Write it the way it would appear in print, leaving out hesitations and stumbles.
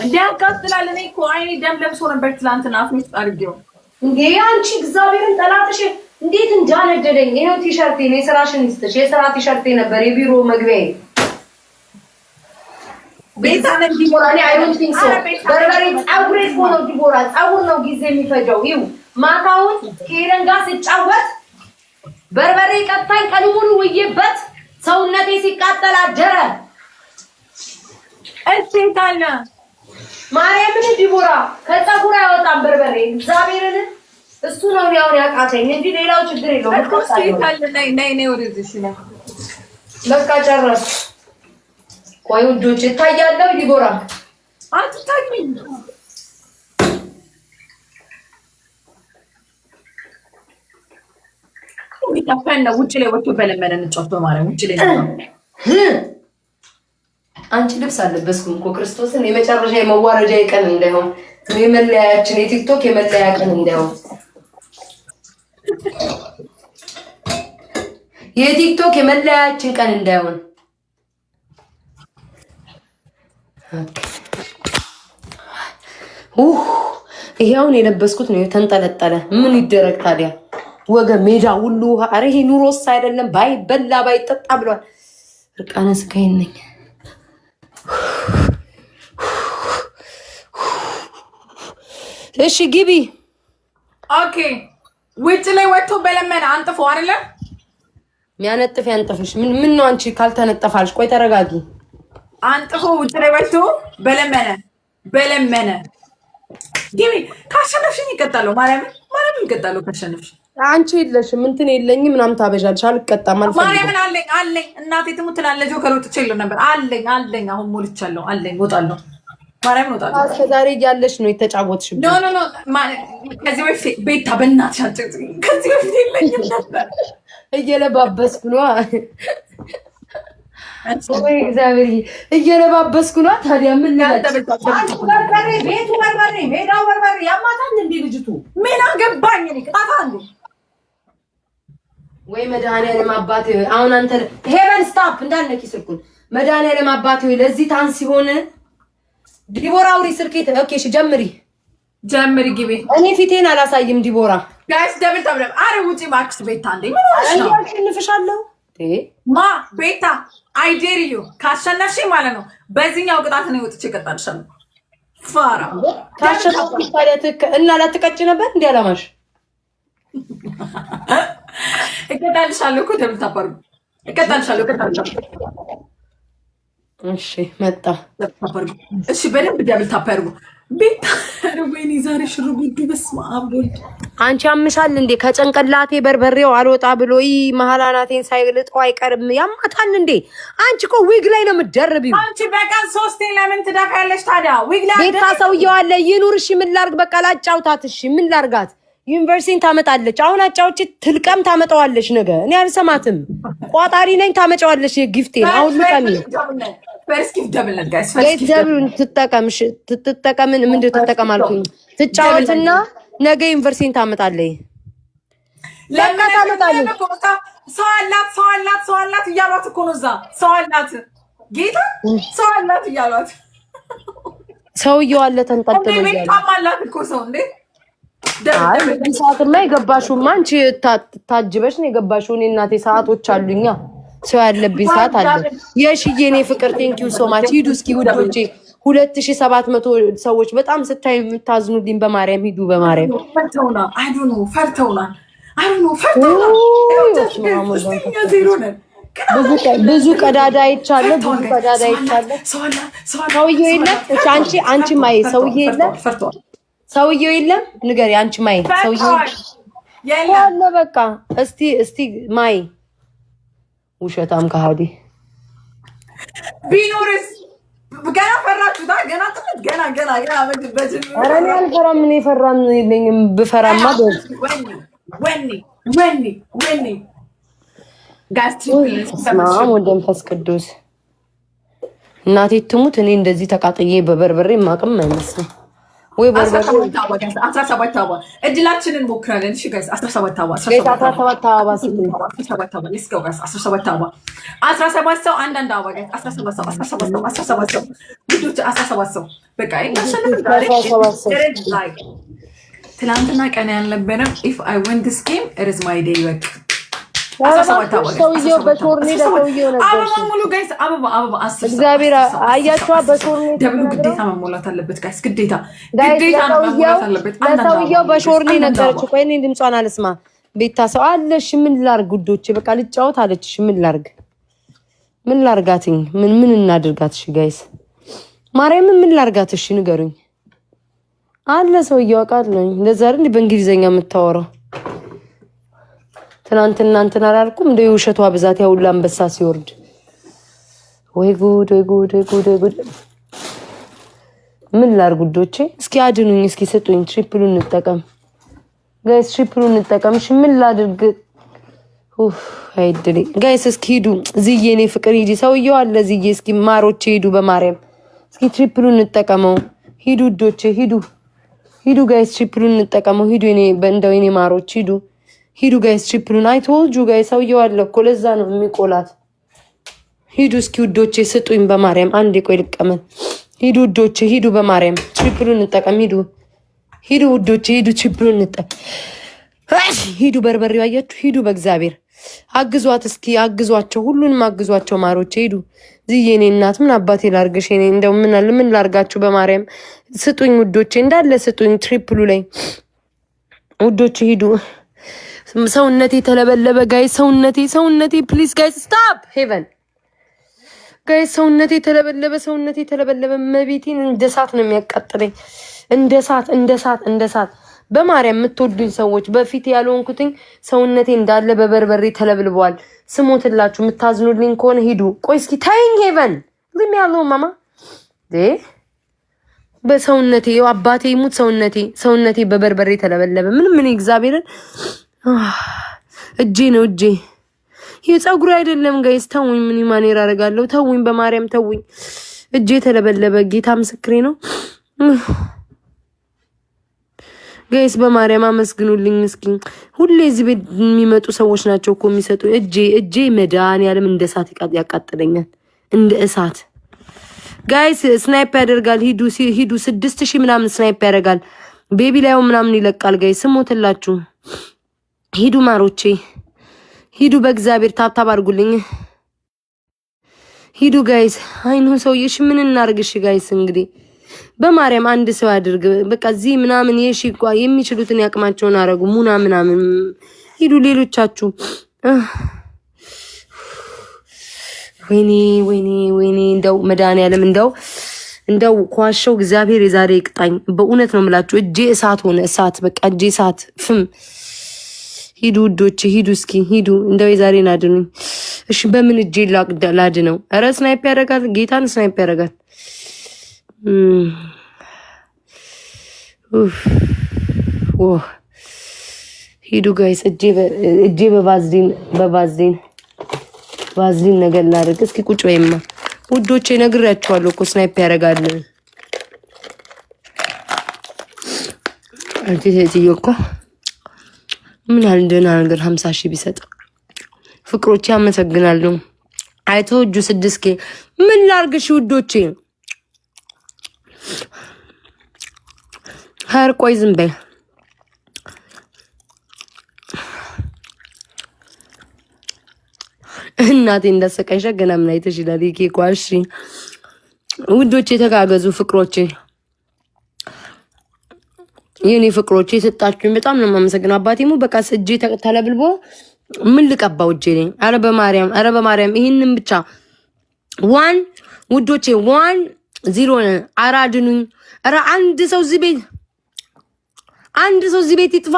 እንዴ ያቃጥላል። እኔ እኮ አይኔ ደም ለብሶ ነበር ትላንትና አፍ ውስጥ አድርጌው። እንዴ አንቺ እግዚአብሔርን ጠላትሽ እንዴት እንዳነደደኝ። ይኸው ቲሸርቴ ነው፣ የስራሽን ይስጥሽ። የስራ ቲሸርቴ ነበር የቢሮ መግቢያዬ። ዲቦራ እኔ I don't think so። በርበሬ ፀጉሬ እኮ ነው ዲቦራ፣ ፀጉር ነው ጊዜ የሚፈጀው። ይኸው ማታውን ከሄለን ጋር ስጫወት በርበሬ ቀጣኝ፣ ቀን ሙሉ ውዬበት ሰውነቴ ሲቃጠል አደረ። እሺ ታለ ማርያምን ዲቦራ ከፀጉር አይወጣም በርበሬ፣ እግዚአብሔርን እሱ ነው እኔ አሁን ያቃተኝ እንጂ ሌላው ችግር የለውም። እኮ እሺ ታለ፣ ነይ ነይ ነይ ወደዚህ። እሺ ነይ። በቃ ጨረስኩ። ቆይ ውዶች እታያለሁ። ዲቦራ። አትታይም። ጠፈን ነው። ውጭ ላይ ወጥቶ በለመነ እንጫወት። በማርያም ውጭ ላይ ነው። አንቺ ልብስ አልለበስኩም እኮ፣ ክርስቶስን የመጨረሻ የመዋረጃ ቀን እንዳይሆን፣ የመለያያችን የቲክቶክ የመለያ ቀን እንዳይሆን፣ የቲክቶክ የመለያያችን ቀን እንዳይሆን። ይሄ አሁን የለበስኩት ነው የተንጠለጠለ። ምን ይደረግ ታዲያ? ወገን ሜዳ ሁሉ ውሃ። ኧረ ይሄ ኑሮስ አይደለም ባይበላ ባይጠጣ ብሏል። እርቃነ ስጋዬን ነኝ። እሺ ግቢ። Okay፣ ውጭ ላይ ወጥቶ በለመነ አንጥፎ አይደለ? የሚያነጥፍ ያንጥፍሽ። ምን ምን ነው አንቺ ካልተነጠፋልሽ? ቆይ ተረጋጊ። አንጥፎ ውጭ ላይ ወጥቶ በለመነ በለመነ። ግቢ። ካሸነፍሽኝ ይቀጣለሁ። ማርያምን ማርያምን ይቀጣለሁ ካሸነፍሽኝ። አንቺ የለሽም፣ እንትን የለኝም ምናምን ታበዣለሽ። አልቀጣም፣ አልፈልግም። ማርያምን አለኝ አለኝ። እናቴ ትሙት ትላለች። ጆከር ወጥቼ የለም ነበር። አለኝ አለኝ። አሁን ሞልቻለሁ። አለኝ፣ እወጣለሁ። ማርያምን እወጣለሁ። እስከ ዛሬ እያለሽ ነው የተጫወትሽብኝ። No, no, no። ከዚህ በፊት ቤታ በእናትሽ አትጨቅጭቂኝ። ከዚህ በፊት የለኝም ነበር። እየለባበስኩ ነዋ። ወይ እግዚአብሔር፣ እየለባበስኩ ነዋ። ታዲያ ምን ልበል? አንቺ በርበሬ፣ ቤቱ በርበሬ፣ ሜዳው በርበሬ ያማታል እንዴ ልጅቱ? ምን አገባኝ እኔ፣ ቅጣት አንዱ። ወይ መድኃኒዓለም አባቴ ሆይ፣ አሁን አንተ ሄቨን stop እንዳልነኪ ስልኩን። መድኃኒዓለም አባቴ ሆይ ለዚህ ታን ሲሆን ዲቦራ አውሪ ስልኬ። Okay እሺ ጀምሪ። ጀምሪ፣ ግቢ። እኔ ፊቴን አላሳይም ዲቦራ። Guys, double tap። አረ ውጪ እባክሽ ቤታ። እንዴ ምን ሆነሽ ነው? አሸንፍሻለሁ። ማ ቤታ፣ I dare you፣ ካሸነፍሽኝ ማለት ነው በዚህኛው ቅጣት ነው ወጥቼ እቀጣልሻለሁ። ፋራ። ካሸነፍኩሽ ታዲያ እና ላትቀጭ ነበር እንዲህ አላማሽ? እቀጣልሻለሁ እኮ፣ double tap አድርጉ። እቀጣልሻለሁ፣ እቀጣልሻለሁ። እሺ መጣ። Double tap አድርጉ። እሺ በደንብ double tap አድርጉ። ቤታ ኧረ ወይኔ ዛሬ ሽር ጉዱ፣ በስመ አብ ወልድ። አንቺ ያምሻል እንዴ? ከጭንቅላቴ በርበሬው አልወጣ ብሎ መሀል አናቴን ሳይልጠው አይቀርም። ያማታል እንዴ? አንቺ እኮ ዊግ ላይ ነው የምትደርቢው። አንቺ በቀን ሶስቴ ለምን ትደፋያለሽ ታዲያ? ዊግ ላይ ቤታ ሰውየው አለ ይኑር። እሺ ምን ላርግ? በቃ ላጫውታት። እሺ ምን ላርጋት? ዩኒቨርሲቲን ታመጣለች። አሁን አጫውቼ ትልቀም ታመጣዋለች። ነገ እኔ አልሰማትም። ቋጣሪ ነኝ። ታመጫዋለች gift ኤን። አሁን ልቀሚ። First gift double ነን guys። ገንዘብ ትጠቀም ትጠቀምን ምንድን ትጠቀም አልኩኝ። ትጫወትና ነገ ዩኒቨርሲቲን ታመጣለች። በቃ ታመጣለች። ሰው አላት፣ ሰው አላት፣ ሰው አላት እያሏት እኮ ነው እዛ። ሰው አላት፣ ጌታ ሰው አላት እያሏት። ሰውየው አለ ተንጠልጥሎ እንዴ እያለ። ቤታም አላት እኮ ሰው እንዴ። አይ በዚህ ሰዓትማ የገባሽውማ አንቺ ታጅበሽ ነው የገባሽው። እኔ እናቴ ሰዓቶች አሉኛ፣ ሰው ያለብኝ ሰዓት አለ። የሽዬ እኔ ፍቅር thank you so much። ሂዱ እስኪ ውዶቼ፣ 2700 ሰዎች በጣም ስታይ የምታዝኑልኝ፣ በማርያም ሂዱ፣ በማርያም። ፈርተውናል። I don't know፣ ፈርተውናል። I don't know፣ ፈርተውናል። እኛ ዜሮ ነን። ብዙ ቀዳዳ አይቻለሁ። ብዙ ቀዳዳ አይቻለሁ። ሰውዬው የለም። እሺ አንቺ ማይ ሰውዬ የለም። ፈርተዋል። ሰውዬው የለም። ንገሪ አንቺ ማይ ሰውዬው የለም። አለ። በቃ እስቲ እስቲ ማይ፣ ውሸታም ከሃዲ። ቢኖርስ ገና ፈራችሁታ። ገና ጥምት ገና ገና ገና በጅ ኧረ እኔ አልፈራም። እኔ ፈራም የለኝም። ብፈራማ ወኔ ወኔ ወኔ ወኔ guys። በስመ አብ ወወልድ ወመንፈስ ቅዱስ። እናቴ ትሙት እኔ እንደዚህ ተቃጥዬ በበርበሬ ማቅም አይመስልም ወይ በርበሬ። 17 አበባ እድላችንን ሞክራለን። እሺ guys፣ 17 አበባ። ጌታ 17 አበባ ስጡኝ። 17 አበባ፣ let's go guys። 17 አበባ፣ 17 ሰው አንዳንድ አበባ guys። 17 ሰው፣ 17 ሰው፣ 17 ሰው ውዶች፣ 17 ሰው። በቃ ካሸነፍን ዛሬ፣ ትናንትና ቀን ያልነበረም። If I win this game, it is my day። በቃ ሰውየው በሾርኔ ለሰውየው ነበር። አበባ ሙሉ guys፣ አበባ አበባ 10 እግዚአብሔር አያቸዋ በሾርኔ። Double ኡ ግዴታ መሞላት አለበት guys፣ ግዴታ ግዴታ ነው መሞላት አለበት። ለሰውየው በሾርኔ ነገረች። ቆይ እኔ ድምጿን አልስማ። ቤታ ሰው አለሽ። ምን ላርግ ውዶቼ? በቃ ልጫወት አለችሽ። ምን ላርግ? ምን ላርጋትኝ? ምን ምን እናድርጋት? እሺ guys፣ ማርያምን ምን ላርጋት? እሺ ንገሩኝ። አለ ሰውየው አውቃለሁ። እንደዛ አይደል በእንግሊዘኛ የምታወራው? ትናንትና እንትን አላልኩም? እንደ የውሸቷ ብዛት ያው ሁሉ አንበሳ ሲወርድ፣ ወይ ጉድ፣ ወይ ጉድ፣ ወይ ጉድ፣ ወይ ጉድ! ምን ላርግ ውዶቼ? እስኪ አድኑኝ፣ እስኪ ስጡኝ። Triple ኡ እንጠቀም guys፣ triple ኡ እንጠቀም። እሺ ምን ላድርግ? ኡፍ አይድሌ guys፣ እስኪ ሂዱ። ዝዬ እኔ ፍቅር ሂጂ፣ ሰውየው አለ ዝዬ። እስኪ ማሮቼ ሂዱ፣ በማርያም እስኪ triple ኡ እንጠቀመው። ሂዱ ውዶቼ፣ ሂዱ ሂዱ guys፣ triple ኡን እንጠቀመው። ሂዱ እኔ እንደው የኔ ማሮች ሂዱ ሂዱ guys፣ triple ኡን። I told you guys፣ ሰውየው አለ እኮ፣ ለዛ ነው የሚቆላት። ሂዱ እስኪ ውዶቼ ስጡኝ በማርያም፣ አንዴ ቆይ ልቀመን። ሂዱ ውዶቼ ሂዱ፣ በማርያም triple ኡን እንጠቀም። ሂዱ ሂዱ ውዶቼ ሂዱ፣ triple ኡን እንጠቀም። ሂዱ በርበሬው አያችሁ። ሂዱ በእግዚአብሔር አግዟት እስኪ አግዟቸው፣ ሁሉንም አግዟቸው ማሮቼ ሂዱ። ዝዬ የኔ እናት ምን አባቴ ላርግሽ? እኔ እንደው ምን ምን ላርጋችሁ? በማርያም ስጡኝ ውዶቼ፣ እንዳለ ስጡኝ። Triple ኡ ላይ ውዶቼ ሂዱ። ሰውነቴ ተለበለበ guys፣ ሰውነቴ ሰውነቴ፣ please guys, stop ሄቨን guys፣ ሰውነቴ ተለበለበ፣ ሰውነቴ ተለበለበ። መቤቴን እንደ እሳት ነው የሚያቃጥለኝ፣ እንደ እሳት፣ እንደ እሳት፣ እንደ እሳት። በማርያም የምትወዱኝ ሰዎች በፊት ያልሆንኩትኝ ሰውነቴ እንዳለ በበርበሬ ተለብልበዋል። ስሞትላችሁ የምታዝኑልኝ ከሆነ ሂዱ። ቆይ እስኪ ታይኝ ሄቨን ልም ያለው ማማ በሰውነቴ አባቴ ይሙት ሰውነቴ ሰውነቴ በበርበሬ ተለበለበ። ምንም ምን እግዚአብሔርን እጄ ነው እጄ። ይህ ፀጉሬ አይደለም guys፣ ተውኝ። ምን ማኔር አደርጋለሁ? ተውኝ፣ በማርያም ተውኝ። እጄ ተለበለበ። ጌታ ምስክሬ ነው guys፣ በማርያም አመስግኑልኝ እስኪ። ሁሌ እዚህ ቤት የሚመጡ ሰዎች ናቸው እኮ የሚሰጡ። እጄ እጄ መድኃኒዓለም እንደ እሳት ያቃጥለኛል፣ እንደ እሳት guys። Snipe ያደርጋል። ሂዱ ሂዱ፣ 6000 ምናምን snipe ያደርጋል። Baby ላዩ ምናምን ይለቃል። Guys ስሞትላችሁ ሂዱ ማሮቼ ሂዱ፣ በእግዚአብሔር tap tap አድርጉልኝ። ሂዱ guys። አይኑ ሰውዬሽ ምን እናርግሽ guys? እንግዲህ በማርያም አንድ ሰው ያድርግ። በቃ እዚህ ምናምን የሺ የሚችሉትን ያቅማቸውን አረጉ። ሙና ምናምን ሂዱ ሌሎቻችሁ። ወይኔ ወይኔ ወይኔ! እንደው መድኃኒዓለም እንደው ኳሸው እግዚአብሔር የዛሬ ይቅጣኝ። በእውነት ነው የምላችሁ። እጄ እሳት ሆነ፣ እሳት በቃ እጄ እሳት ፍም። ሂዱ ውዶች ሂዱ፣ እስኪ ሂዱ። እንደው የዛሬን አድኑኝ። እሺ በምን እጄ ላድነው? ኧረ snipe ያደርጋል፣ ጌታን snipe ያደርጋል። ኡፍ ሂዱ guys። እጄ በቫዝሊን በቫዝሊን ቫዝሊን ነገር ላድርግ እስኪ። ቁጭ በይማ ውዶቼ፣ ነግሬያችኋለሁ እኮ snipe ያደርጋል። አንቺ ሴትዮ እኮ ምን ያህል ደህና ነገር 50,000 ቢሰጥ። ፍቅሮቼ አመሰግናለሁ። አይቶ እጁ 6K ምን ላርግሽ ውዶቼ? ሀር ቆይ ዝም በይ። እናቴ እንዳሰቃይሻ ገና ምን አይተሽ ይላል ኬኳ። እሺ ውዶቼ ተጋገዙ ፍቅሮቼ፣ የኔ ፍቅሮቼ የሰጣችሁኝ በጣም ነው የማመሰግነው። አባቴሙ በቃ እጄ ተለብልቦ ምን ልቀባው እጄ ላይ? አረ በማርያም፣ አረ በማርያም ይህንን ብቻ one ውዶቼ 1-0። አረ አድኑኝ! አረ አንድ ሰው እዚህ ቤት፣ አንድ ሰው እዚህ ቤት ይጥፋ።